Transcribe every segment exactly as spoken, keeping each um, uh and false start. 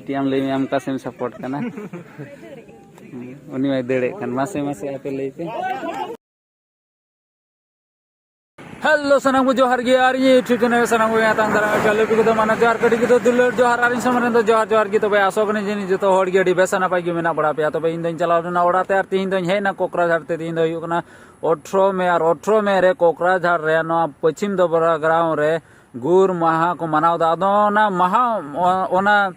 ᱪᱮᱫ ᱮᱢ ᱞᱟᱹᱭ ᱢᱮᱭᱟ, ᱚᱱᱠᱟ ᱥᱮᱢ ᱥᱟᱯᱳᱨᱴ ᱠᱟᱱᱟ᱾ ᱩᱱᱤ ᱢᱟᱭ ᱫᱟᱹᱲᱮᱫ ᱠᱟᱱ᱾ ᱢᱟᱥᱮ, ᱢᱟᱥᱮ, ᱟᱯᱮ ᱞᱟᱹᱭ ᱯᱮ᱾ ᱦᱮᱞᱳ, ᱥᱟᱱᱟᱢ ᱠᱚ ᱡᱚᱦᱟᱨ ᱜᱮ᱾ ᱟᱨ ᱤᱧ ᱴᱷᱤᱠᱟᱹᱱᱟ ᱥᱟᱱᱟᱢ ᱠᱚ ᱟᱛᱟᱝ ᱫᱟᱨᱟᱢ ᱠᱟᱱ ᱞᱟᱹᱴᱩ ᱠᱚᱫᱚ ᱢᱟᱱᱟ ᱡᱚᱦᱟᱨ, ᱠᱟᱹᱴᱤᱡ ᱠᱚᱫᱚ ᱫᱩᱞᱟᱹᱲ ᱡᱚᱦᱟᱨ᱾ ᱟᱨ ᱤᱧ ᱥᱟᱢᱟᱝ ᱨᱮᱱ ᱫᱚ ᱡᱚᱦᱟᱨ ᱡᱚᱦᱟᱨ ᱜᱮ᱾ ᱛᱚᱵᱮ ᱟᱥᱚᱜ ᱠᱟᱹᱱᱟᱹᱧ ᱡᱮ ᱡᱚᱛᱚ ᱦᱚᱲ ᱜᱮ ᱟᱹᱰᱤ ᱵᱮᱥ ᱱᱟᱯᱟᱭ ᱜᱮ ᱢᱮᱱᱟᱜ ᱵᱟᱲᱟ ᱯᱮᱭᱟ᱾ ᱛᱚᱵᱮ ᱤᱧ ᱫᱚᱧ ᱪᱟᱞᱟᱣ ᱞᱮᱱᱟ ᱚᱲᱟᱜ ᱛᱮ, ᱟᱨ ᱛᱤᱦᱤᱧ ᱫᱚᱧ ᱦᱮᱡ ᱮᱱᱟ ᱠᱚᱠᱨᱟᱡᱷᱟᱲ ᱛᱮ᱾ ᱛᱤᱦᱤᱧ ᱫᱚ ᱦᱩᱭᱩᱜ ᱠᱟᱱᱟ ᱟᱴᱷᱨᱚ ᱢᱮ, ᱟᱨ ᱟᱴᱷᱨᱚ ᱢᱮ ᱨᱮ ᱠᱚᱠᱨᱟᱡᱷᱟᱲ ᱨᱮ ᱱᱚᱣᱟ ᱯᱚᱪᱷᱤᱢ ᱫᱚᱵᱨᱟ ᱜᱨᱟᱢ ᱨᱮ ᱜᱩᱨ ᱢᱟᱦᱟ ᱠᱚ ᱢᱟᱱᱟᱣ ᱮᱫᱟ᱾ ᱟᱫᱚ ᱚᱱᱟ ᱢᱟᱦᱟ, ᱚᱱᱟ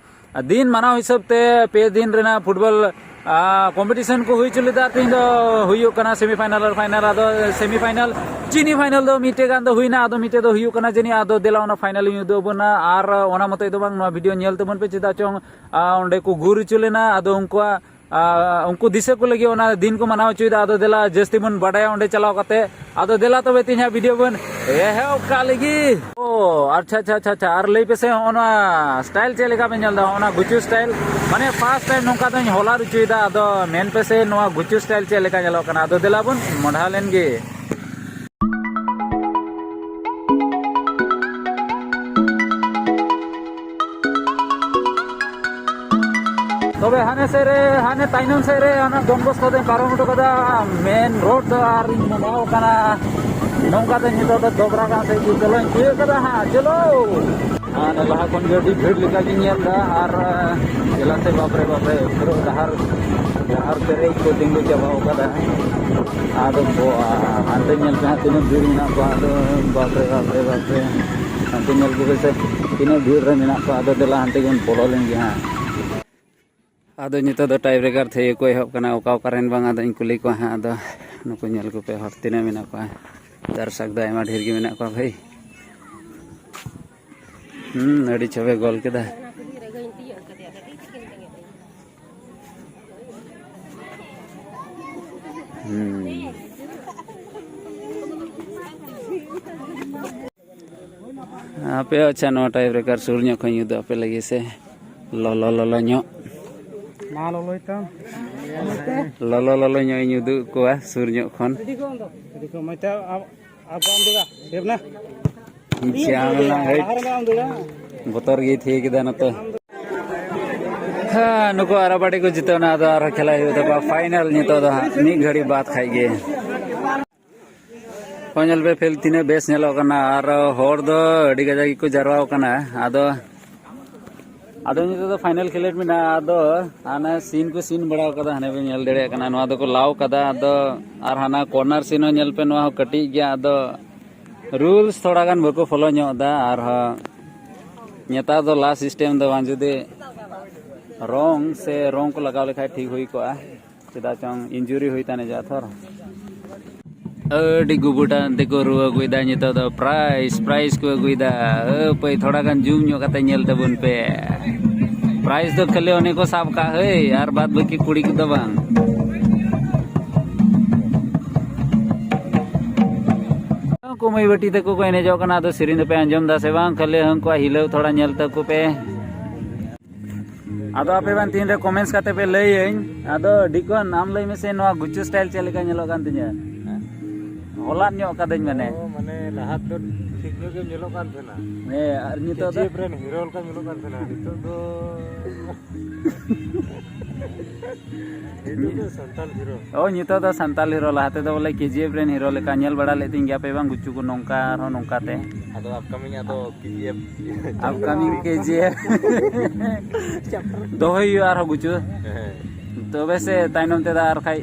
ᱫᱤᱱ ᱢᱟᱱᱟᱣ ᱦᱤᱥᱟᱹᱵ ᱛᱮ ᱯᱮ ᱫᱤᱱ ᱨᱮᱱᱟᱜ ᱯᱷᱩᱴᱵᱚᱞ, ᱟ, ᱠᱚᱢᱯᱤᱴᱤᱥᱚᱱ ᱠᱚ ᱦᱩᱭ ᱦᱚᱪᱚ ᱞᱮᱫᱟ᱾ ᱛᱮᱦᱮᱧ ᱫᱚ ᱦᱩᱭᱩᱜ ᱠᱟᱱᱟ ᱥᱮᱢᱤ ᱯᱷᱟᱭᱱᱟᱞ ᱟᱨ ᱯᱷᱟᱭᱱᱟᱞ᱾ ᱟᱫᱚ ᱥᱮᱢᱤ ᱯᱷᱟᱭᱱᱟᱞ, ᱪᱤᱱᱤ ᱯᱷᱟᱭᱱᱟᱞ ᱫᱚ ᱢᱤᱫᱴᱮᱡ ᱜᱟᱱ ᱫᱚ ᱦᱩᱭᱱᱟ, ᱟᱫᱚ ᱢᱤᱫᱴᱮᱡ ᱫᱚ ᱦᱩᱭᱩᱜ ᱠᱟᱱᱟ ᱡᱟᱹᱱᱤᱡ᱾ ᱟᱫᱚ ᱫᱮᱞᱟ ᱚᱱᱟ ᱯᱷᱟᱭᱱᱟᱞ ᱤᱧ ᱩᱫᱩᱜ ᱟᱵᱚᱱᱟ᱾ ᱟᱨ ᱚᱱᱟ ᱢᱚᱛᱚᱡ ᱫᱚ ᱵᱟᱝ, ᱱᱚᱣᱟ ᱵᱷᱤᱰᱤᱭᱳ ᱧᱮᱞ ᱛᱟᱵᱚᱱ ᱯᱮ, ᱪᱮᱫᱟᱜ ᱪᱚᱝ, ᱟ, ᱚᱸᱰᱮ ᱠᱚ ᱜᱩᱨ ᱦᱚᱪᱚ ᱞᱮᱱᱟ᱾ ᱟᱫᱚ ᱩᱱᱠᱩᱣᱟᱜ, ᱟ, ᱩᱱᱠᱩ ᱫᱤᱥᱟᱹ ᱠᱚ ᱞᱟᱹᱜᱤᱫ ᱚᱱᱟ ᱫᱤᱱ ᱠᱚ ᱢᱟᱱᱟᱣ ᱦᱚᱪᱚᱭᱮᱫᱟ᱾ ᱟᱫᱚ ᱫᱮᱞᱟ ᱡᱟᱹᱥᱛᱤ ᱵᱚᱱ ᱵᱟᱰᱟᱭᱟ ᱚᱸᱰᱮ ᱪᱟᱞᱟᱣ ᱠᱟᱛᱮ᱾ ᱟᱫᱚ ᱫᱮᱞᱟ ᱛᱚᱵᱮ ᱛᱮᱦᱮᱧᱟᱜ ᱵᱷᱤᱰᱤᱭᱳ ᱵᱚᱱ ᱮᱦᱚᱵ ᱠᱟᱜ ᱞᱮᱜᱮ᱾ ᱚ, ᱟᱪᱪᱷᱟ, ᱟᱪᱪᱷᱟ, ᱟᱪᱪᱷᱟ, ᱟᱪᱪᱷᱟ᱾ ᱟᱨ ᱞᱟᱹᱭ ᱯᱮᱥᱮ, ᱦᱚᱸᱜᱼᱚ ᱱᱚᱣᱟ ᱥᱴᱟᱭᱤᱞ ᱪᱮᱫ ᱞᱮᱠᱟ ᱯᱮ ᱧᱮᱞ ᱮᱫᱟ? ᱦᱚᱸᱜᱼᱚ ᱱᱟ ᱜᱩᱪᱩ ᱥᱴᱟᱭᱤᱞ, ᱢᱟᱱᱮ ᱯᱷᱟᱥᱴ ᱴᱟᱭᱤᱢ ᱱᱚᱝᱠᱟ ᱫᱚᱧ ᱦᱚᱞᱟᱨ ᱦᱚᱪᱚᱭᱮᱫᱟ᱾ ᱟᱫᱚ ᱢᱮᱱ ᱯᱮᱥᱮ, ᱱᱚᱣᱟ ᱜᱩᱪᱩ ᱥᱴᱟᱭᱤᱞ ᱪᱮᱫ ᱞᱮᱠᱟ ᱧᱮᱞᱚᱜ ᱠᱟᱱᱟ? ᱟᱫᱚ ᱫᱮᱞᱟ ᱵᱚᱱ ᱢᱚᱰᱷᱟ ᱞᱮᱱ ᱜᱮ᱾ ᱛᱚᱵᱮ ᱦᱟᱱᱮ ᱥᱮᱫ ᱨᱮ, ᱦᱟᱱᱮ ᱛᱟᱭᱱᱚᱢ ᱥᱮᱫ ᱨᱮ ᱦᱟᱱᱟ ᱰᱚᱱ ᱵᱚᱥᱠᱳ ᱫᱚᱧ ᱯᱟᱨᱚᱢ ᱦᱚᱴᱚ ᱠᱟᱫᱟ ᱢᱮᱱ ᱨᱳᱰ ᱫᱚ, ᱟᱨ ᱤᱧ ᱢᱚᱱᱮᱣ ᱠᱟᱱᱟ ᱱᱚᱝᱠᱟ ᱛᱮ ᱱᱤᱛᱚᱜ ᱫᱚ ᱫᱚᱵᱨᱟ ᱜᱟᱸ ᱥᱮᱫ ᱜᱮ ᱪᱚᱞᱚᱧ ᱛᱤᱭᱳᱜ ᱠᱟᱫᱟ ᱦᱟᱸᱜ᱾ ᱪᱚᱞᱚ, ᱦᱟᱱᱮ ᱞᱟᱦᱟ ᱠᱷᱚᱱ ᱜᱮ ᱟᱹᱰᱤ ᱵᱷᱤᱲ ᱞᱮᱠᱟ ᱜᱤᱧ ᱧᱮᱞ ᱮᱫᱟ, ᱟᱨ ᱪᱮᱞᱟ ᱥᱮ ᱵᱟᱯᱨᱮ ᱵᱟᱯᱨᱮ, ᱯᱩᱨᱟᱹ ᱰᱟᱦᱟᱨ, ᱰᱟᱦᱟᱨ ᱯᱮᱨᱮᱡ ᱠᱚ ᱛᱤᱸᱜᱩ ᱪᱟᱵᱟᱣ ᱠᱟᱫᱟ᱾ ᱟᱫᱚ ᱵᱚ-, ᱦᱟᱱᱛᱮ ᱧᱮᱞ ᱯᱮ ᱦᱟᱸᱜ ᱛᱤᱱᱟᱹᱜ ᱵᱷᱤᱲ ᱢᱮᱱᱟᱜ ᱠᱚᱣᱟ᱾ ᱟᱫᱚ ᱵᱟᱯᱨᱮ ᱵᱟᱯᱨᱮ ᱵᱟᱯᱨᱮ, ᱦᱟᱱᱛᱮ ᱧᱮᱞ ᱠᱚᱯᱮ ᱥᱮ ᱛᱤᱱᱟᱹᱜ ᱵᱷᱤᱲ ᱨᱮ ᱢᱮᱱᱟᱜ ᱠᱚᱣᱟ᱾ ᱟᱫᱚ ᱫᱮᱞᱟ ᱦᱟᱱᱛᱮ ᱜᱮᱵᱚᱱ ᱵᱚᱞᱚ ᱞᱮᱱ ᱜᱮ ᱦᱟᱸᱜ᱾ ᱟᱫᱚ ᱱᱤᱛᱚᱜ ᱫᱚ ᱴᱟᱭ ᱵᱨᱮᱠᱟᱨ ᱛᱷᱟᱹᱭᱟᱹ ᱠᱚ ᱮᱦᱚᱵ ᱠᱟᱱᱟ, ᱚᱠᱟ ᱚᱠᱟ ᱨᱮᱱ ᱵᱟᱝ ᱟᱫᱚᱧ ᱠᱩᱞᱤ ᱠᱚᱣᱟ ᱦᱟᱸᱜ᱾ ᱟᱫᱚ ᱱᱩᱠᱩ ᱧᱮᱞ ᱠᱚᱯᱮ ᱦᱚᱲ ᱛᱤᱱᱟᱹᱜ ᱢᱮᱱᱟᱜ ᱠᱚᱣᱟ, ᱫᱟᱨᱥᱚᱠ ᱫᱚ ᱟᱭᱢᱟ ᱰᱷᱮᱨ ᱜᱮ ᱢᱮᱱᱟᱜ ᱠᱚᱣᱟ ᱵᱷᱟᱹᱭ᱾ ᱦᱩᱸ, ᱟᱹᱰᱤ ᱪᱷᱚᱵᱮ ᱜᱳᱞ ᱠᱮᱫᱟ᱾ ᱦᱩᱸ᱾ ᱟᱯᱮ ᱟᱪᱪᱷᱟ, ᱱᱚᱣᱟ ᱴᱟᱭ ᱵᱨᱮᱠᱟᱨ ᱥᱩᱨ ᱧᱚᱜ ᱠᱷᱚᱱ ᱧᱩ ᱫᱚ ᱟᱯᱮ ᱞᱟᱹᱜᱤᱫ ᱥᱮ ᱞᱚᱞᱚ ᱞᱚᱞᱚ ᱧᱚᱜ᱾ ᱢᱟ ᱞᱚᱞᱚᱭ ᱛᱟᱢ᱾ ᱞᱚᱞᱚ ᱞᱚᱞᱚ ᱧᱚᱜ ᱤᱧ ᱩᱫᱩᱜ ᱠᱚᱣᱟ ᱥᱩᱨ ᱧᱚᱜ ᱠᱷᱚᱱ᱾ ᱟᱹᱰᱤ ᱠᱚ ᱢᱚᱡᱽ ᱛᱮ ᱟᱵ-, ᱟᱵ ᱵᱟᱢ ᱫᱟᱹᱲᱟ, ᱰᱷᱮᱨ ᱱᱟ᱾ ᱪᱮᱫ ᱮᱢ ᱞᱟᱹᱭᱟ, ᱦᱟᱹᱴ᱾ ᱞᱟᱦᱟ ᱨᱮ ᱵᱟᱢ ᱫᱟᱹᱲᱟ᱾ ᱵᱚᱛᱚᱨ ᱜᱮ ᱛᱷᱤᱭᱟᱹ ᱠᱮᱫᱟ ᱱᱚᱛᱮ᱾ ᱦᱮᱸ, ᱱᱩᱠᱩ ᱟᱨᱟᱵᱟᱴᱤ ᱠᱚ ᱡᱤᱛᱟᱹᱣ ᱮᱱᱟ᱾ ᱟᱫᱚ ᱟᱨᱦᱚᱸ ᱠᱷᱮᱞᱟ ᱦᱩᱭᱩᱜ ᱛᱟᱠᱚᱣᱟ ᱯᱷᱟᱭᱱᱟᱞ ᱱᱤᱛᱚᱜ ᱫᱚ ᱦᱟᱸᱜ, ᱢᱤᱫ ᱜᱷᱟᱹᱲᱤ ᱵᱟᱫ ᱠᱷᱟᱡ ᱜᱮ᱾ ᱦᱚᱸ, ᱧᱮᱞ ᱯᱮ ᱯᱷᱤᱞᱰ ᱛᱤᱱᱟᱹᱜ ᱵᱮᱥ ᱧᱮᱞᱚᱜ ᱠᱟᱱᱟ, ᱟᱨ ᱦᱚᱲ ᱫᱚ ᱟᱹᱰᱤ ᱠᱟᱡᱟᱠ ᱜᱮᱠᱚ ᱡᱟᱨᱣᱟ ᱟᱠᱟᱱᱟ᱾ ᱟᱫᱚ, ᱟᱫᱚ ᱱᱤᱛᱚᱜ ᱫᱚ ᱯᱷᱟᱭᱱᱟᱞ ᱠᱷᱮᱞᱳᱰ ᱢᱮᱱᱟᱜᱼᱟ᱾ ᱟᱫᱚ ᱦᱟᱱᱮ ᱥᱤᱱ ᱠᱚ ᱥᱤᱱ ᱵᱟᱲᱟ ᱟᱠᱟᱫᱟ, ᱦᱟᱱᱮ ᱵᱮᱱ ᱧᱮᱞ ᱫᱟᱲᱮᱭᱟᱜ ᱠᱟᱱᱟ, ᱱᱚᱣᱟ ᱫᱚᱠᱚ ᱞᱟᱣ ᱠᱟᱫᱟ᱾ ᱟᱫᱚ ᱟᱨ ᱦᱟᱱᱟ ᱠᱚᱨᱱᱟᱨ ᱥᱤᱱ ᱦᱚᱸ ᱧᱮᱞ ᱯᱮ, ᱱᱚᱣᱟ ᱦᱚᱸ ᱠᱟᱹᱴᱤᱡ ᱜᱮᱭᱟ᱾ ᱟᱫᱚ ᱨᱩᱞᱥ ᱛᱷᱚᱲᱟ ᱜᱟᱱ ᱵᱟᱠᱚ ᱯᱷᱚᱞᱳ ᱧᱚᱜ ᱮᱫᱟ᱾ ᱟᱨᱦᱚᱸ ᱱᱮᱛᱟᱨ ᱫᱚ ᱞᱟ ᱥᱤᱥᱴᱮᱢ ᱫᱚ ᱵᱟᱝ, ᱡᱩᱫᱤ ᱨᱚᱝ ᱥᱮ ᱨᱚᱝ ᱠᱚ ᱞᱟᱜᱟᱣ ᱞᱮᱠᱷᱟᱡ ᱴᱷᱤᱠ ᱦᱩᱭ ᱠᱚᱜᱼᱟ, ᱪᱮᱫᱟᱜ ᱪᱚᱝ ᱤᱱᱡᱩᱨᱤ ᱦᱩᱭ ᱛᱟᱱᱮ ᱡᱟ ᱛᱷᱚᱨ᱾ ᱟᱹᱰᱤ ᱜᱩᱵᱩᱴᱟ ᱮᱱᱛᱮ ᱠᱚ ᱨᱩ ᱟᱹᱜᱩᱭᱮᱫᱟ ᱱᱤᱛᱚᱜ ᱫᱚ᱾ ᱯᱨᱟᱭᱤᱡᱽ, ᱯᱨᱟᱭᱤᱡᱽ ᱠᱚ ᱟᱹᱜᱩᱭᱮᱫᱟ᱾ ᱦᱟᱹᱯᱟᱹᱭ, ᱛᱷᱚᱲᱟ ᱜᱟᱱ ᱡᱩᱢ ᱧᱚᱜ ᱠᱟᱛᱮ ᱧᱮᱞ ᱛᱟᱵᱚᱱ ᱯᱮ᱾ ᱯᱨᱟᱭᱤᱡᱽ ᱫᱚ ᱠᱷᱟᱹᱞᱤ ᱚᱱᱮ ᱠᱚ ᱥᱟᱵ ᱠᱟᱜ ᱦᱟᱹᱭ, ᱟᱨ ᱵᱟᱫ ᱵᱟᱹᱠᱤ ᱠᱩᱲᱤ ᱠᱚᱫᱚ ᱵᱟᱝ᱾ ᱠᱚ ᱢᱟᱹᱭ ᱵᱟᱹᱴᱤ ᱛᱟᱠᱚ ᱠᱚ ᱮᱱᱮᱡᱚᱜ ᱠᱟᱱᱟ᱾ ᱟᱫᱚ ᱥᱮᱨᱮᱧ ᱫᱚᱯᱮ ᱟᱸᱡᱚᱢ ᱫᱟ ᱥᱮ ᱵᱟᱝ? ᱠᱷᱟᱹᱞᱤ ᱦᱟᱹᱱᱠᱩᱣᱟᱜ ᱦᱤᱞᱟᱹᱣ ᱛᱷᱚᱲᱟ ᱧᱮᱞ ᱛᱟᱠᱚ ᱯᱮ᱾ ᱟᱫᱚ ᱟᱯᱮ ᱵᱟᱝ ᱛᱤᱱ ᱨᱮ ᱠᱚᱢᱮᱱᱴᱥ ᱠᱟᱛᱮ ᱯᱮ ᱞᱟᱹᱭᱟᱹᱧ᱾ ᱟᱫᱚ ᱰᱤᱠᱚᱱ, ᱟᱢ ᱞᱟᱹᱭ ᱢᱮᱥᱮ, ᱱᱚᱣᱟ ᱜᱩᱪᱩ ᱥᱴᱟᱭᱤᱞ ᱪᱮᱫ ᱞᱮᱠᱟ ᱧᱮᱞᱚᱜ ᱠᱟᱱ ᱛᱤᱧᱟᱹ? ᱦᱮᱸ? ᱦᱚᱞᱟᱱ ᱧᱚᱜ ᱠᱟᱫᱟᱹᱧ ᱢᱟᱱᱮ᱾ ᱚ, ᱢᱟᱱᱮ ᱞᱟᱦᱟ ᱫᱚ ᱴᱷᱤᱠ ᱧᱚᱜ ᱜᱮ ᱧᱮᱞᱚᱜ ᱠᱟᱱ ᱛᱟᱦᱮᱱᱟ᱾ ᱦᱮᱸ, ᱟᱨ ᱱᱤᱛᱚᱜ ᱫᱚ? ᱠᱮᱡᱤ ᱮᱯᱷ ᱨᱮᱱ ᱦᱤᱨᱳ ᱞᱮᱠᱟ ᱧᱮᱞᱚᱜ ᱠᱟᱱ ᱛᱟᱦᱮᱱᱟ᱾ ᱱᱤᱛᱚᱜ ᱫᱚ ᱱᱤᱛᱚᱜ ᱫᱚ ᱥᱟᱱᱛᱟᱞ ᱦᱤᱨᱳ᱾ ᱚ, ᱱᱤᱛᱚᱜ ᱫᱚ ᱥᱟᱱᱛᱟᱞ ᱦᱤᱨᱳ, ᱞᱟᱦᱟ ᱛᱮᱫᱚ ᱵᱚᱞᱮ ᱠᱮᱡᱤ ᱮᱯᱷ ᱨᱮᱱ ᱦᱤᱨᱳ ᱞᱮᱠᱟ ᱧᱮᱞ ᱵᱟᱲᱟ ᱞᱮᱫ ᱛᱤᱧ ᱜᱮᱭᱟ ᱯᱮ ᱵᱟᱝ? ᱜᱩᱪᱩ ᱠᱚ ᱱᱚᱝᱠᱟ ᱟᱨᱦᱚᱸ ᱱᱚᱝᱠᱟ ᱛᱮ᱾ ᱟᱫᱚ ᱟᱯᱠᱟᱢᱤᱝ ᱟᱫᱚ ᱠᱮᱡᱤ ᱮᱯᱷ᱾ ᱟᱯᱠᱟᱢᱤᱝ ᱠᱮᱡᱤ ᱮᱯᱷ᱾ ᱫᱚᱦᱚᱭ ᱦᱩᱭᱩᱜᱼᱟ ᱟᱨᱦᱚᱸ ᱜᱩᱪᱩ᱾ ᱦᱮᱸ᱾ ᱛᱚᱵᱮ ᱥᱮ ᱛᱟᱭᱱᱚᱢ ᱛᱮᱫᱚ ᱟᱨ ᱠᱷᱟᱡ,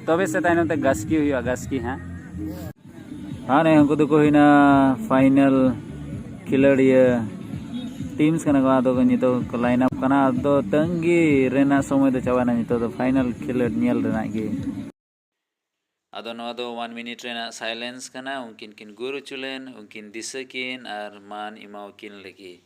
ᱛᱚᱵᱮ ᱥᱮ ᱛᱟᱭᱱᱚᱢ ᱛᱮ ᱜᱟᱥᱠᱤ ᱦᱩᱭᱩᱜᱼᱟ, ᱜᱟᱥᱠᱤ ᱦᱟᱸᱜ᱾ ᱦᱟᱱᱮ ᱩᱱᱠᱩ ᱫᱚᱠᱚ ᱦᱩᱭᱱᱟ ᱯᱷᱟᱭᱱᱟᱞ ᱠᱷᱮᱞᱳᱰᱤᱭᱟᱹ ᱴᱤᱢᱥ ᱠᱟᱱᱟ ᱠᱚ᱾ ᱟᱫᱚ ᱠᱚ ᱱᱤᱛᱚᱜ ᱠᱚ ᱞᱟᱭᱤᱱ ᱟᱯ ᱠᱟᱱᱟ᱾ ᱟᱫᱚ ᱛᱟᱺᱜᱤ ᱨᱮᱱᱟᱜ ᱥᱚᱢᱚᱭ ᱫᱚ ᱪᱟᱵᱟᱭᱮᱱᱟ᱾ ᱱᱤᱛᱚᱜ ᱫᱚ ᱯᱷᱟᱭᱱᱟᱞ ᱠᱷᱮᱞᱳᱰ ᱧᱮᱞ ᱨᱮᱱᱟᱜ ᱜᱮ᱾ ᱟᱫᱚ ᱱᱚᱣᱟ ᱫᱚ ᱚᱣᱟᱱ ᱢᱤᱱᱤᱴ ᱨᱮᱱᱟᱜ ᱥᱟᱭᱞᱮᱱᱥ ᱠᱟᱱᱟ᱾ ᱩᱱᱠᱤᱱ ᱠᱤᱱ ᱜᱩᱨ ᱦᱚᱪᱚ ᱞᱮᱱ, ᱩᱱᱠᱤᱱ ᱫᱤᱥᱟᱹ ᱠᱤᱱ ᱟᱨ ᱢᱟᱱ ᱮᱢᱟᱣᱟᱠᱤᱱ ᱞᱟᱹᱜᱤᱫ᱾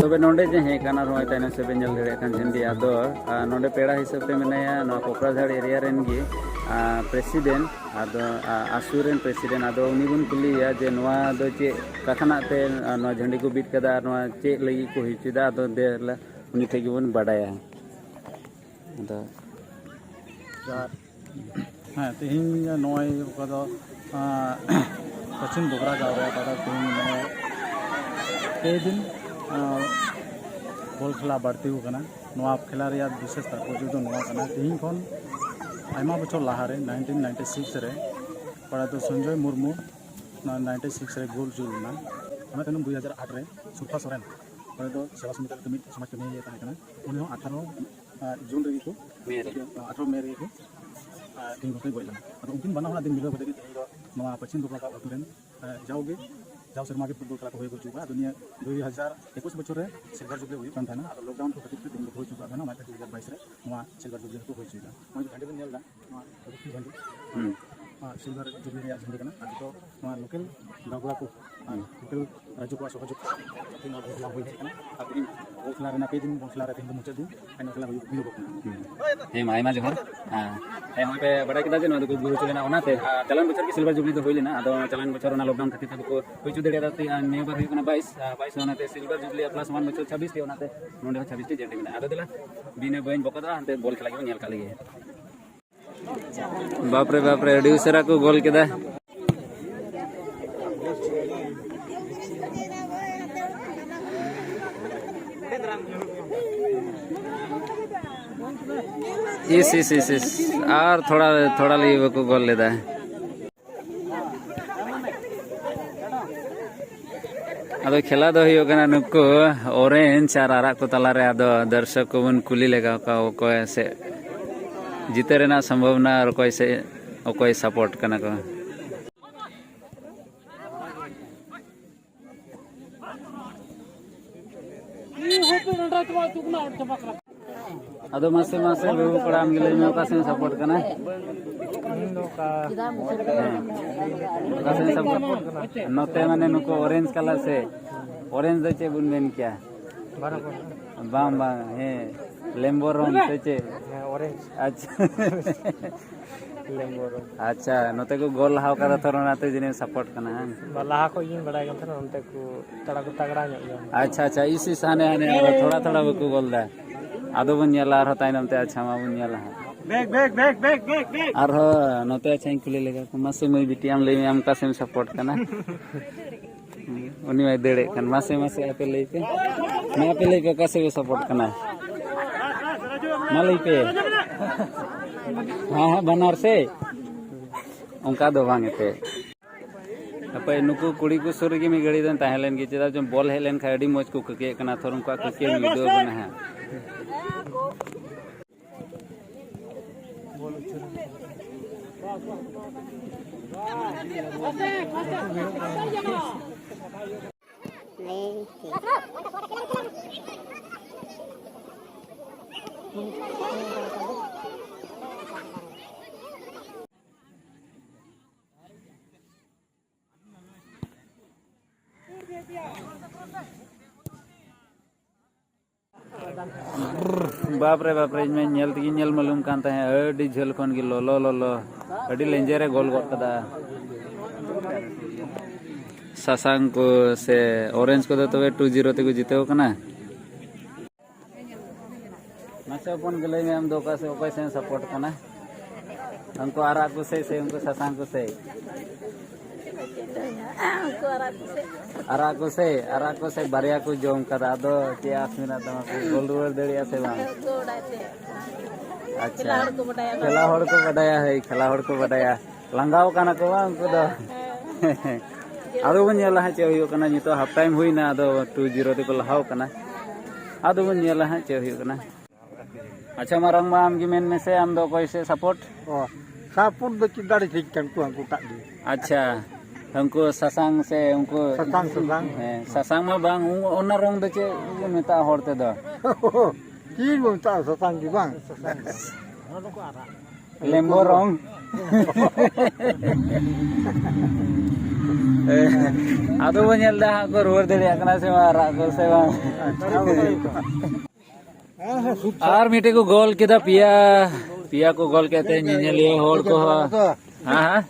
ᱛᱚᱵᱮ ᱱᱚᱰᱮ ᱡᱮ ᱦᱮᱡ ᱠᱟᱱᱟ, ᱱᱚᱜᱼᱚᱭ ᱛᱟᱭᱱᱚᱢ ᱥᱮᱫ ᱵᱮᱱ ᱧᱮᱞ ᱫᱟᱲᱮᱭᱟᱜ ᱠᱟᱱ ᱡᱷᱟᱹᱱᱰᱤ, ᱟᱫᱚ, ᱟᱨ ᱱᱚᱰᱮ ᱯᱮᱲᱟ ᱦᱤᱥᱟᱹᱵ ᱛᱮ ᱢᱮᱱᱟᱭᱟ ᱱᱚᱣᱟ ᱠᱚᱠᱲᱟᱡᱷᱟᱲ ᱮᱨᱤᱭᱟ ᱨᱮᱱ ᱜᱮ ᱯᱨᱮᱥᱤᱰᱮᱱᱴ, ᱟᱫᱚ ᱟ, ᱟᱥᱩ ᱨᱮᱱ ᱯᱨᱮᱥᱤᱰᱮᱱᱴ᱾ ᱟᱫᱚ ᱩᱱᱤ ᱵᱚᱱ ᱠᱩᱞᱤᱭᱮᱭᱟ ᱡᱮ ᱱᱚᱣᱟ ᱫᱚ ᱪᱮᱫ ᱠᱟᱛᱷᱟᱱᱟᱜ ᱛᱮ ᱟ, ᱱᱚᱣᱟ ᱡᱷᱟᱹᱱᱰᱤ ᱠᱚ ᱵᱤᱫ ᱠᱟᱫᱟ ᱟᱨ ᱱᱚᱣᱟ ᱪᱮᱫ ᱞᱟᱹᱜᱤᱫ ᱠᱚ ᱦᱩᱭ ᱦᱚᱪᱚᱭᱮᱫᱟ, ᱟᱫᱚ ᱫᱮᱞᱟ ᱩᱱᱤ ᱴᱷᱮᱱ ᱜᱮᱵᱚᱱ ᱵᱟᱰᱟᱭᱟ᱾ ᱟᱫᱚ ᱡᱚᱦᱟᱨ᱾ ᱦᱮᱸ, ᱛᱮᱦᱮᱧ ᱱᱚᱜᱼᱚᱭ ᱚᱠᱟ ᱫᱚ, ᱟᱸ, ᱯᱚᱪᱷᱤᱢ ᱰᱚᱜᱽᱨᱟ ᱜᱟᱶ ᱨᱮ ᱚᱠᱟ ᱫᱚ ᱛᱮᱦᱮᱧ ᱱᱚᱜᱼᱚᱭ ᱯᱮ ᱫᱤᱱ, ᱟᱸ, ᱵᱚᱞ ᱠᱷᱮᱞᱟ ᱵᱟᱹᱲᱛᱤ ᱟᱠᱟᱱᱟ᱾ ᱱᱚᱣᱟ ᱠᱷᱮᱞᱟ ᱨᱮᱭᱟᱜ ᱵᱤᱥᱮᱥ ᱛᱟᱛᱯᱚᱨᱡᱚ ᱫᱚ ᱱᱚᱣᱟ ᱠᱟᱱᱟ, ᱛᱮᱦᱮᱧ ᱠᱷᱚᱱ ᱟᱭᱢᱟ ᱵᱚᱪᱷᱚᱨ ᱞᱟᱦᱟᱨᱮ, ᱱᱟᱭᱤᱱᱴᱤᱱ ᱱᱟᱭᱤᱱᱴᱤ ᱥᱤᱠᱥ ᱨᱮ ᱚᱠᱟ ᱫᱚ ᱥᱚᱧᱡᱚᱭ ᱢᱩᱨᱢᱩ ᱱᱚᱣᱟ ᱱᱟᱭᱤᱱᱴᱤ ᱥᱤᱠᱥ ᱨᱮ ᱜᱳᱞ ᱡᱩᱞ ᱞᱮᱱᱟ᱾ ᱚᱱᱟ ᱛᱟᱭᱱᱚᱢ ᱫᱩᱭ ᱦᱟᱡᱟᱨ ᱟᱴ ᱨᱮ ᱥᱩᱨᱯᱷᱟ ᱥᱚᱨᱮᱱ, ᱚᱸᱰᱮ ᱫᱚ ᱥᱮᱵᱟ ᱥᱚᱢᱤᱛᱤ ᱨᱮ ᱠᱟᱹᱢᱤ ᱥᱚᱢᱟᱡᱽ ᱠᱟᱹᱢᱤᱭᱟᱹ ᱛᱟᱦᱮᱸ ᱠᱟᱱᱟ, ᱩᱱᱤ ᱦᱚᱸ ᱟᱴᱷᱟᱨᱚ, ᱟᱸ, ᱡᱩᱱ ᱨᱮᱜᱮ ᱠᱚ, ᱢᱮ ᱨᱮ᱾ ᱟᱴᱷᱟᱨᱚ ᱢᱮ ᱨᱮᱜᱮ ᱠᱚ, ᱟᱸ, ᱛᱮᱦᱮᱧ ᱜᱚᱢᱠᱮ ᱜᱚᱡ ᱞᱮᱱᱟ᱾ ᱟᱫᱚ ᱩᱱᱠᱤᱱ ᱵᱟᱱᱟ ᱦᱚᱲᱟᱜ ᱫᱤᱱ ᱢᱤᱞᱟᱹᱣ ᱠᱟᱛᱮ ᱜᱮ ᱛᱮᱦᱮᱧ ᱫᱚ ᱱᱚᱣᱟ ᱯᱚᱪᱷᱤᱢ ᱵᱚᱝᱜᱚ ᱟᱹᱛᱩ ᱨᱮᱱ, ᱟᱸ, ᱡᱟᱣᱜᱮ ᱡᱟᱣ ᱥᱮᱨᱢᱟ ᱜᱮ ᱯᱷᱩᱴᱵᱚᱞ ᱠᱷᱮᱞᱟ ᱠᱚ ᱦᱩᱭ ᱦᱚᱪᱚ ᱠᱟᱜᱼᱟ᱾ ᱟᱫᱚ ᱱᱤᱭᱟᱹ ᱫᱩᱭ ᱦᱟᱡᱟᱨ ᱮᱠᱩᱥ ᱵᱚᱪᱷᱚᱨ ᱨᱮ ᱥᱤᱞᱵᱷᱟᱨ ᱡᱩᱵᱽᱞᱤ ᱦᱩᱭᱩᱜ ᱠᱟᱱ ᱛᱟᱦᱮᱱᱟ, ᱟᱫᱚ ᱞᱚᱠᱰᱟᱣᱩᱱ ᱠᱚ ᱠᱷᱟᱹᱛᱤᱨ ᱛᱮ ᱛᱮᱦᱮᱧ ᱫᱚ ᱦᱩᱭ ᱦᱚᱪᱚ ᱠᱟᱜ ᱛᱟᱦᱮᱱᱟ, ᱚᱱᱟᱛᱮ ᱫᱩᱭ ᱦᱟᱡᱟᱨ ᱵᱟᱭᱤᱥ ᱨᱮ ᱱᱚᱣᱟ ᱥᱤᱞᱵᱷᱟᱨ ᱡᱩᱵᱽᱞᱤ ᱦᱚᱸᱠᱚ ᱦᱩᱭ ᱦᱚᱪᱚᱭᱮᱫᱟ᱾ ᱱᱚᱜᱼᱚᱭ ᱡᱷᱟᱹᱱᱰᱤ ᱵᱚᱱ ᱧᱮᱞ ᱮᱫᱟ, ᱱᱚᱣᱟ ᱨᱩᱯᱤ ᱡᱷᱟᱹᱱᱰᱤ, ᱦᱩᱸ᱾ ᱱᱚᱣᱟ ᱥᱤᱞᱵᱷᱟᱨ ᱡᱩᱵᱽᱞᱤ ᱨᱮᱭᱟᱜ ᱡᱷᱟᱹᱱᱰᱤ ᱠᱟᱱᱟ᱾ ᱟᱨ ᱡᱚᱛᱚ ᱱᱚᱣᱟ ᱞᱳᱠᱮᱞ ᱜᱟᱶᱛᱟ ᱠᱚ ᱟᱨ ᱦᱩᱸ᱾ ᱞᱳᱠᱮᱞ ᱨᱟᱡᱽᱡᱚ ᱠᱚᱣᱟᱜ ᱥᱚᱦᱚᱡᱳᱜᱽ ᱛᱮ ᱱᱚᱣᱟ ᱵᱚᱞ ᱠᱷᱮᱞᱟ ᱦᱩᱭ ᱦᱮᱡ ᱠᱟᱱᱟ᱾ ᱟᱨ ᱛᱮᱦᱮᱧ ᱵᱚᱞ ᱠᱷᱮᱞᱟ ᱨᱮᱱᱟᱜ ᱯᱮ ᱫᱤᱱ ᱵᱚᱞ ᱠᱷᱮᱞᱟ ᱨᱮ ᱛᱮᱦᱮᱧ ᱫᱚ ᱢᱩᱪᱟᱹᱫ ᱫᱤᱱ, ᱯᱷᱟᱭᱱᱟᱞ ᱠᱷᱮᱞᱟ ᱦᱩᱭᱩᱜ, ᱦᱩᱭᱩᱜᱚᱜ ᱠᱟᱱᱟ᱾ ᱦᱩᱸ᱾ ᱦᱮᱸ, ᱢᱟ ᱟᱭᱢᱟ ᱡᱚᱦᱟᱨ᱾ ᱦᱮᱸ᱾ ᱦᱮᱸ, ᱦᱚᱸᱜᱼᱚᱭ ᱯᱮ ᱵᱟᱰᱟᱭ ᱠᱮᱫᱟ ᱡᱮ ᱱᱚᱣᱟ ᱫᱚᱠᱚ ᱜᱩᱨ ᱦᱚᱪᱚ ᱞᱮᱱᱟ, ᱚᱱᱟᱛᱮ, ᱟᱨ ᱪᱟᱞᱟᱣᱮᱱ ᱵᱚᱪᱷᱚᱨ ᱜᱮ ᱥᱤᱞᱵᱷᱟᱨ ᱡᱩᱵᱽᱞᱤ ᱫᱚ ᱦᱩᱭ ᱞᱮᱱᱟ, ᱟᱫᱚ ᱪᱟᱞᱟᱣᱮᱱ ᱵᱚᱪᱷᱚᱨ ᱚᱱᱟ ᱞᱚᱠᱰᱟᱣᱩᱱ ᱠᱷᱟᱹᱛᱤᱨ ᱛᱮ ᱵᱟᱠᱚ ᱦᱩᱭ ᱦᱚᱪᱚ ᱫᱟᱲᱮᱭᱟᱫᱟ, ᱛᱮ, ᱟᱨ ᱱᱤᱭᱟᱹ ᱵᱟᱨ ᱦᱩᱭᱩᱜ ᱠᱟᱱᱟ ᱵᱟᱭᱤᱥ, ᱟᱨ ᱵᱟᱭᱤᱥ ᱚᱱᱟᱛᱮ ᱥᱤᱞᱵᱷᱟᱨ ᱡᱩᱵᱽᱞᱤ ᱟᱨ ᱯᱞᱟᱥ ᱚᱣᱟᱱ ᱵᱚᱪᱷᱚᱨ ᱪᱷᱟᱵᱵᱤᱥ ᱴᱤ, ᱚᱱᱟᱛᱮ ᱱᱚᱸᱰᱮ ᱦᱚᱸ ᱪᱷᱟᱵᱵᱤᱥ ᱴᱤ ᱡᱷᱟᱹᱱᱰᱤ ᱢᱮᱱᱟᱜᱼᱟ᱾ ᱟᱫᱚ ᱫᱮᱞᱟ, ᱵᱤᱱᱟᱹ ᱵᱟᱹᱧ ᱵᱚᱠᱚᱫᱚᱜᱼᱟ, ᱦᱟᱱᱛᱮ ᱵᱚᱞ ᱠᱷᱮᱞᱟ ᱜᱮᱵᱚᱱ ᱧᱮᱞ ᱠᱟᱜ ᱞᱮᱜᱮ᱾ ᱵᱟᱯᱨᱮ, ᱵᱟᱯᱨᱮ, ᱟᱹᱰᱤ ᱩᱥᱟᱹᱨᱟ ᱠᱚ ᱜᱳᱞ ᱠᱮᱫᱟ᱾ ᱤᱥ, ᱤᱥ, ᱤᱥ, ᱤᱥ᱾ ᱟᱨ ᱛᱷᱚᱲᱟ, ᱛᱷᱚᱲᱟ ᱞᱟᱹᱜᱤᱫ ᱵᱟᱠᱚ ᱜᱳᱞ ᱞᱮᱫᱟ᱾ ᱟᱫᱚ ᱠᱷᱮᱞᱟ ᱫᱚ ᱦᱩᱭᱩᱜ ᱠᱟᱱᱟ ᱱᱩᱠᱩ ᱚᱨᱮᱧᱡᱽ ᱟᱨ ᱟᱨᱟᱜ ᱠᱚ ᱛᱟᱞᱟᱨᱮ᱾ ᱟᱫᱚ ᱫᱚᱨᱥᱚᱠ ᱠᱚᱵᱚᱱ ᱠᱩᱞᱤ ᱞᱮᱜᱟ ᱠᱚᱣᱟ, ᱚᱠᱚᱭ ᱥᱮ ᱡᱤᱛᱟᱹ ᱨᱮᱱᱟᱜ ᱥᱚᱢᱵᱷᱚᱵᱚᱱᱟ ᱟᱨ ᱚᱠᱚᱭ ᱥᱮ, ᱚᱠᱚᱭ ᱥᱟᱯᱳᱨᱴ ᱠᱟᱱᱟ ᱠᱚ᱾ ᱟᱫᱚ ᱢᱟᱥᱮ, ᱢᱟᱥᱮ, ᱵᱟᱹᱵᱩ ᱠᱚᱲᱟ, ᱟᱢ ᱜᱮ ᱞᱟᱹᱭ ᱢᱮ, ᱚᱠᱟ ᱥᱮᱫ ᱮᱢ ᱥᱟᱯᱳᱨᱴ ᱠᱟᱱᱟ? ᱤᱧ ᱫᱚ ᱚᱠᱟ ᱦᱮᱸ᱾ ᱚᱠᱟ ᱥᱮᱫ ᱮᱢ ᱥᱟᱯᱳᱨᱴ? ᱱᱚᱛᱮ ᱢᱟᱱᱮ ᱱᱩᱠᱩ ᱚᱨᱮᱧᱡᱽ ᱠᱟᱞᱟᱨ ᱥᱮ? ᱚᱨᱮᱧᱡᱽ ᱫᱚ ᱪᱮᱫ ᱵᱚᱱ ᱢᱮᱱ ᱠᱮᱭᱟ? ᱵᱟᱝ, ᱵᱟᱝ, ᱦᱮᱸ᱾ ᱞᱮᱢᱵᱚᱨᱚᱱ ᱥᱮ ᱪᱮᱫ? ᱦᱮᱸ, ᱚᱨᱮᱧᱡᱽ᱾ ᱟᱪᱪᱷᱟ᱾ ᱞᱮᱢᱵᱚᱨᱚᱱ᱾ ᱟᱪᱪᱷᱟ, ᱱᱚᱛᱮ ᱠᱚ ᱜᱳᱞ ᱞᱟᱦᱟᱣ ᱠᱟᱫᱟ, ᱛᱷᱚᱨ ᱚᱱᱟᱛᱮ ᱡᱟᱹᱱᱤᱡ ᱥᱟᱯᱳᱨᱴ ᱠᱟᱱᱟ, ᱦᱮᱸ? ᱵᱟ, ᱞᱟᱦᱟ ᱠᱷᱚᱡ ᱜᱤᱧ ᱵᱟᱲᱟᱭ ᱠᱟᱱ ᱛᱟᱦᱮᱱᱟ, ᱚᱱᱛᱮ ᱠᱚ ᱛᱟᱲᱟ ᱠᱚ ᱛᱟᱜᱲᱟ ᱧᱚᱜ ᱜᱮᱭᱟ᱾ ᱟᱪᱪᱷᱟ, ᱟᱪᱪᱷᱟ, ᱤᱥ, ᱤᱥ, ᱦᱟᱱᱮ, ᱦᱟᱱᱮ, ᱟᱨᱚ ᱛᱷᱚᱲᱟ, ᱛᱷᱚᱲᱟ ᱵᱟᱠᱚ ᱜᱳᱞ ᱫᱟ᱾ ᱟᱫᱚ ᱵᱚᱱ ᱧᱮᱞᱟ ᱟᱨᱦᱚᱸ ᱛᱟᱭᱱᱚᱢ ᱛᱮ, ᱟᱪᱪᱷᱟ, ᱢᱟ ᱵᱚᱱ ᱧᱮᱞᱟ ᱦᱟᱸᱜ᱾ ᱵᱮᱜ, ᱵᱮᱜ, ᱵᱮᱜ, ᱵᱮᱜ, ᱵᱮᱜ, ᱵᱮᱜ᱾ ᱟᱨᱦᱚᱸ ᱱᱚᱛᱮ, ᱟᱪᱪᱷᱟᱧ ᱠᱩᱞᱤ ᱞᱮᱜᱟ ᱠᱚ, ᱢᱟᱥᱮ ᱢᱟᱹᱭ ᱵᱤᱴᱤ, ᱟᱢ ᱞᱟᱹᱭ ᱢᱮ, ᱟᱢ ᱚᱠᱟ ᱥᱮᱫ ᱮᱢ ᱥᱟᱯᱳᱨᱴ ᱠᱟᱱᱟ? ᱩᱱᱤ ᱢᱟᱭ ᱫᱟᱹᱲᱮᱫ ᱠᱟᱱ᱾ ᱢᱟᱥᱮ, ᱢᱟᱥᱮ, ᱟᱯᱮ ᱞᱟᱹᱭ ᱯᱮ᱾ ᱢᱟ, ᱟᱯᱮ ᱞᱟᱹᱭ ᱯᱮ, ᱚᱠᱟ ᱥᱮᱫ ᱯᱮ ᱥᱟᱯᱳᱨᱴ ᱠᱟᱱᱟ? ᱢᱟ, ᱞᱟᱹᱭ ᱯᱮ᱾ ᱦᱮᱸ, ᱦᱮᱸ, ᱵᱟᱱᱟᱨ ᱥᱮᱫ᱾ ᱚᱱᱠᱟ ᱫᱚ ᱵᱟᱝ ᱮᱱᱛᱮ᱾ ᱦᱟᱯᱮ, ᱱᱩᱠᱩ ᱠᱩᱲᱤ ᱠᱚ ᱥᱩᱨ ᱨᱮᱜᱮ ᱢᱤᱫ ᱜᱷᱟᱹᱲᱤ ᱫᱚᱧ ᱛᱟᱦᱮᱸ ᱞᱮᱱ ᱜᱮ, ᱪᱮᱫᱟᱜ ᱪᱚ ᱵᱚᱞ ᱦᱮᱡ ᱞᱮᱱᱠᱷᱟᱱ ᱟᱹᱰᱤ ᱢᱚᱡᱽ ᱠᱚ ᱠᱷᱟᱹᱠᱮᱜ ᱠᱟᱱᱟ᱾ ᱛᱷᱚᱨ ᱩᱱᱠᱩᱣᱟᱜ ᱠᱷᱟᱹᱠᱮ ᱵᱷᱤᱰᱤᱭᱳ ᱵᱮᱱᱟᱣᱟ ᱦᱟᱸᱜ᱾ ᱵᱟᱯ ᱨᱮ, ᱵᱟᱯ ᱨᱮ, ᱤᱧ ᱢᱟ ᱧᱮᱞ ᱛᱮᱜᱮᱧ ᱧᱮᱞ ᱢᱟᱞᱚᱢ ᱠᱟᱱ ᱛᱟᱦᱮᱸᱫ, ᱟᱹᱰᱤ ᱡᱷᱟᱹᱞ ᱠᱷᱚᱱ ᱜᱮ ᱞᱚᱞᱚ, ᱞᱚᱞᱚ, ᱟᱹᱰᱤ ᱞᱮᱸᱡᱮᱨ ᱮ ᱜᱳᱞ ᱜᱚᱫ ᱠᱟᱫᱟ᱾ ᱥᱟᱥᱟᱝ ᱠᱚ ᱥᱮ ᱚᱨᱮᱧᱡᱽ ᱠᱚᱫᱚ ᱛᱚᱵᱮ ᱴᱩ ᱡᱤᱨᱳ ᱛᱮᱠᱚ ᱡᱤᱛᱟᱹᱣ ᱠᱟᱱᱟ᱾ ᱢᱟᱥᱮ ᱦᱚᱯᱚᱱ ᱜᱮ ᱞᱟᱹᱭ ᱢᱮ, ᱟᱢ ᱫᱚ ᱚᱠᱟ ᱥᱮᱫ, ᱚᱠᱚᱭ ᱥᱮᱫ ᱮᱢ ᱥᱟᱯᱳᱨᱴ ᱠᱟᱱᱟ? ᱩᱱᱠᱩ ᱟᱨᱟᱜ ᱠᱚ ᱥᱮᱫ ᱥᱮ ᱩᱱᱠᱩ ᱥᱟᱥᱟᱝ ᱠᱚ ᱥᱮᱫ? ᱩᱱᱠᱩ ᱟᱨᱟᱜ ᱠᱚ ᱥᱮᱫ᱾ ᱟᱨᱟᱜ ᱠᱚ ᱥᱮᱫ, ᱟᱨᱟᱜ ᱠᱚ ᱥᱮᱫ ᱵᱟᱨᱭᱟ ᱠᱚ ᱡᱚᱢ ᱠᱟᱫᱟ᱾ ᱟᱫᱚ ᱪᱮᱫ ᱟᱸᱥ ᱢᱮᱱᱟᱜ ᱛᱟᱢᱟ, ᱠᱚ ᱜᱳᱞ ᱨᱩᱣᱟᱹᱲ ᱫᱟᱲᱮᱭᱟᱜᱼᱟ ᱥᱮ ᱵᱟᱝ? ᱜᱳᱞ ᱫᱟᱲᱮᱭᱟᱜᱼᱟ ᱥᱮ? ᱟᱪᱪᱷᱟ᱾ ᱠᱷᱮᱞᱟ ᱦᱚᱲ ᱠᱚ ᱵᱟᱰᱟᱭᱟ᱾ ᱠᱷᱮᱞᱟ ᱦᱚᱲ ᱠᱚ ᱵᱟᱰᱟᱭᱟ, ᱦᱳᱭ, ᱠᱷᱮᱞᱟ ᱦᱚᱲ ᱠᱚ ᱵᱟᱰᱟᱭᱟ᱾ ᱞᱟᱸᱜᱟᱣ ᱠᱟᱱᱟ ᱠᱚ ᱵᱟᱝ ᱩᱱᱠᱩ ᱫᱚ? ᱦᱮᱸ᱾ ᱟᱫᱚ ᱵᱚᱱ ᱧᱮᱞᱟ ᱦᱟᱸᱜ ᱪᱮᱫ ᱦᱩᱭᱩᱜ ᱠᱟᱱᱟ᱾ ᱱᱤᱛᱚᱜ ᱦᱟᱯ ᱴᱟᱭᱤᱢ ᱦᱩᱭᱱᱟ, ᱟᱫᱚ ᱴᱩ ᱡᱤᱨᱳ ᱛᱮᱠᱚ ᱞᱟᱦᱟᱣ ᱠᱟᱱᱟ᱾ ᱟᱫᱚ ᱵᱚᱱ ᱧᱮᱞᱟ ᱦᱟᱸᱜ ᱪᱮᱫ ᱦᱩᱭᱩᱜ ᱠᱟᱱᱟ᱾ ᱟᱪᱪᱷᱟ, ᱢᱟᱨᱟᱝ ᱵᱟ, ᱟᱢ ᱜᱮ ᱢᱮᱱ ᱢᱮᱥᱮ, ᱟᱢ ᱫᱚ ᱚᱠᱚᱭ ᱥᱮᱫ ᱥᱟᱯᱳᱨᱴ? ᱚ, ᱥᱟᱯᱳᱨᱴ ᱫᱚ ᱪᱮᱫ ᱫᱟᱲᱮ ᱴᱷᱤᱠ ᱠᱟᱱ ᱠᱚᱣᱟ ᱩᱱᱠᱩ ᱴᱟᱜ ᱜᱮ᱾ ᱟᱪᱪᱷᱟ, ᱩᱱᱠᱩ ᱥᱟᱥᱟᱝ ᱥᱮ ᱩᱱᱠᱩ ᱥᱟᱥᱟᱝ, ᱥᱟᱥᱟᱝ᱾ ᱦᱮᱸ, ᱥᱟᱥᱟᱝ ᱢᱟ ᱵᱟᱝ, ᱩ-, ᱚᱱᱟ ᱨᱚᱝ ᱫᱚ ᱪᱮᱫ ᱠᱚ ᱢᱮᱛᱟᱜᱼᱟ ᱦᱚᱲ ᱛᱮᱫᱚ? ᱪᱮᱫ ᱵᱚᱱ ᱢᱮᱛᱟᱜᱼᱟ, ᱥᱟᱥᱟᱝ ᱜᱮ ᱵᱟᱝ? ᱞᱮᱢᱵᱳ ᱨᱚᱝ᱾ ᱟᱫᱚ ᱵᱚᱱ ᱧᱮᱞ ᱮᱫᱟ ᱦᱟᱸᱜ ᱠᱚ ᱨᱩᱣᱟᱹᱲ ᱫᱟᱲᱮᱭᱟᱜ ᱠᱟᱱᱟ ᱥᱮ ᱵᱟᱝ, ᱨᱟᱜ ᱠᱚ ᱥᱮ ᱵᱟᱝ? ᱟᱨ ᱢᱤᱫᱴᱮᱡ ᱠᱚ ᱜᱳᱞ ᱠᱮᱫᱟ, ᱯᱮᱭᱟ᱾ ᱯᱮᱭᱟ ᱠᱚ ᱜᱳᱞ ᱠᱮᱫ ᱛᱮ ᱧᱮᱧᱮᱞᱤᱭᱟᱹ ᱦᱚᱲ ᱠᱚᱦᱚᱸ, ᱦᱮᱸ, ᱦᱮᱸ᱾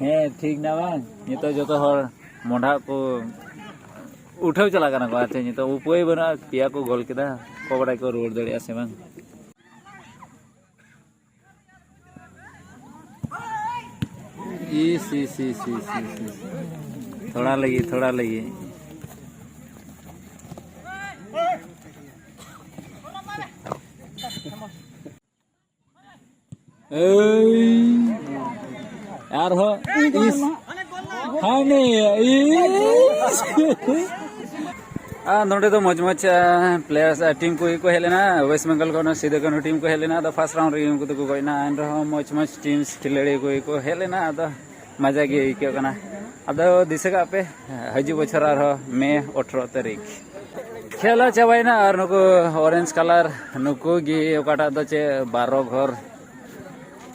ᱦᱮᱸ, ᱴᱷᱤᱠ ᱱᱟ ᱵᱟᱝ? ᱱᱤᱛᱚᱜ ᱡᱚᱛᱚ ᱦᱚᱲ ᱢᱚᱰᱷᱟ ᱠᱚ ᱩᱴᱷᱟᱹᱣ ᱪᱟᱞᱟᱜ ᱠᱟᱱᱟ ᱠᱚ᱾ ᱟᱨ ᱪᱮᱫ, ᱱᱤᱛᱚᱜ ᱩᱯᱟᱹᱭ ᱵᱟᱹᱱᱩᱜᱼᱟ, ᱯᱮᱭᱟ ᱠᱚ ᱜᱳᱞ ᱠᱮᱫᱟ, ᱚᱠᱚᱭ ᱵᱟᱰᱟᱭ ᱠᱚ ᱨᱩᱣᱟᱹᱲ ᱫᱟᱲᱮᱭᱟᱜᱼᱟ ᱥᱮ ᱵᱟᱝ᱾ ᱤᱥ, ᱤᱥ, ᱤᱥ, ᱤᱥ, ᱤᱥ, ᱤᱥ᱾ ᱛᱷᱚᱲᱟ ᱞᱟᱹᱜᱤᱫ, ᱛᱷᱚᱲᱟ ᱞᱟᱹᱜᱤᱫ᱾ ᱮᱭ, ᱟᱨᱦᱚᱸ ᱤᱥ, ᱦᱟᱱᱮ, ᱤᱥ᱾ ᱟᱨ ᱱᱚᱰᱮ ᱫᱚ ᱢᱚᱡᱽ ᱢᱚᱡᱽ, ᱟ, ᱯᱞᱮᱭᱟᱨᱥ, ᱟ, ᱴᱤᱢ ᱠᱚ ᱠᱚ ᱦᱮᱡ ᱞᱮᱱᱟ᱾ ᱳᱭᱮᱥᱴ ᱵᱮᱝᱜᱚᱞ ᱠᱷᱚᱱ ᱥᱤᱫᱩ ᱠᱟᱹᱱᱦᱩ ᱴᱤᱢ ᱠᱚ ᱦᱮᱡ ᱞᱮᱱᱟ᱾ ᱟᱫᱚ ᱯᱷᱟᱥᱴ ᱨᱟᱣᱩᱱᱰ ᱨᱮᱜᱮ ᱩᱱᱠᱩ ᱫᱚᱠᱚ ᱜᱚᱡ ᱮᱱᱟ᱾ ᱮᱱ ᱨᱮᱦᱚᱸ ᱢᱚᱡᱽ ᱢᱚᱡᱽ ᱴᱤᱢᱥ ᱠᱷᱤᱞᱟᱲᱤ ᱠᱚ ᱠᱚ ᱦᱮᱡ ᱞᱮᱱᱟ᱾ ᱟᱫᱚ ᱢᱟᱡᱟ ᱜᱮ ᱟᱹᱭᱠᱟᱹᱜ ᱠᱟᱱᱟ᱾ ᱟᱫᱚ ᱫᱤᱥᱟᱹ ᱠᱟᱜ ᱯᱮ, ᱦᱤᱡᱩᱜ ᱵᱚᱪᱷᱚᱨ ᱟᱨᱦᱚᱸ ᱢᱮ ᱟᱴᱷᱨᱚ ᱛᱟᱹᱨᱤᱠᱷ ᱠᱷᱮᱞᱟ ᱪᱟᱵᱟᱭᱮᱱᱟ᱾ ᱟᱨ ᱱᱩᱠᱩ ᱚᱨᱮᱧᱡᱽ ᱠᱟᱞᱟᱨ, ᱱᱩᱠᱩ ᱜᱮ ᱚᱠᱟᱴᱟᱜ ᱫᱚ ᱪᱮᱫ ᱵᱟᱨᱚ ᱜᱷᱚᱨ,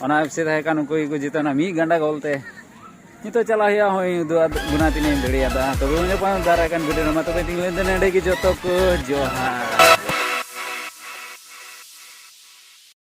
ᱚᱱᱟ ᱮᱯᱷ ᱥᱤ ᱛᱟᱦᱮᱸ ᱠᱟᱱ, ᱩᱱᱠᱩ ᱜᱮᱠᱚ ᱡᱤᱛᱟᱹᱣ ᱮᱱᱟ ᱢᱤᱫ ᱜᱟᱱᱰᱟ ᱜᱳᱞ ᱛᱮ᱾ ᱱᱤᱛᱚᱜ ᱪᱟᱞᱟᱜ ᱦᱩᱭᱩᱜᱼᱟ, ᱦᱳᱭ, ᱩᱫᱩᱜ ᱟᱫ ᱵᱚᱱᱟ ᱛᱤᱱᱟᱹᱜ ᱤᱧ ᱫᱟᱲᱮᱭᱟᱫᱟ᱾ ᱛᱚᱵᱮ ᱩᱱᱤ ᱧᱟᱯᱟᱢ ᱫᱟᱨᱟᱭ ᱠᱟᱱ ᱵᱷᱤᱰᱤᱭᱳ ᱨᱮ᱾ ᱢᱟ ᱛᱚᱵᱮ ᱛᱤᱸᱜᱩ ᱮᱱᱛᱮ ᱱᱚᱰᱮ ᱜᱮ ᱡᱚᱛᱚ ᱠᱚ ᱡᱚᱦᱟᱨ᱾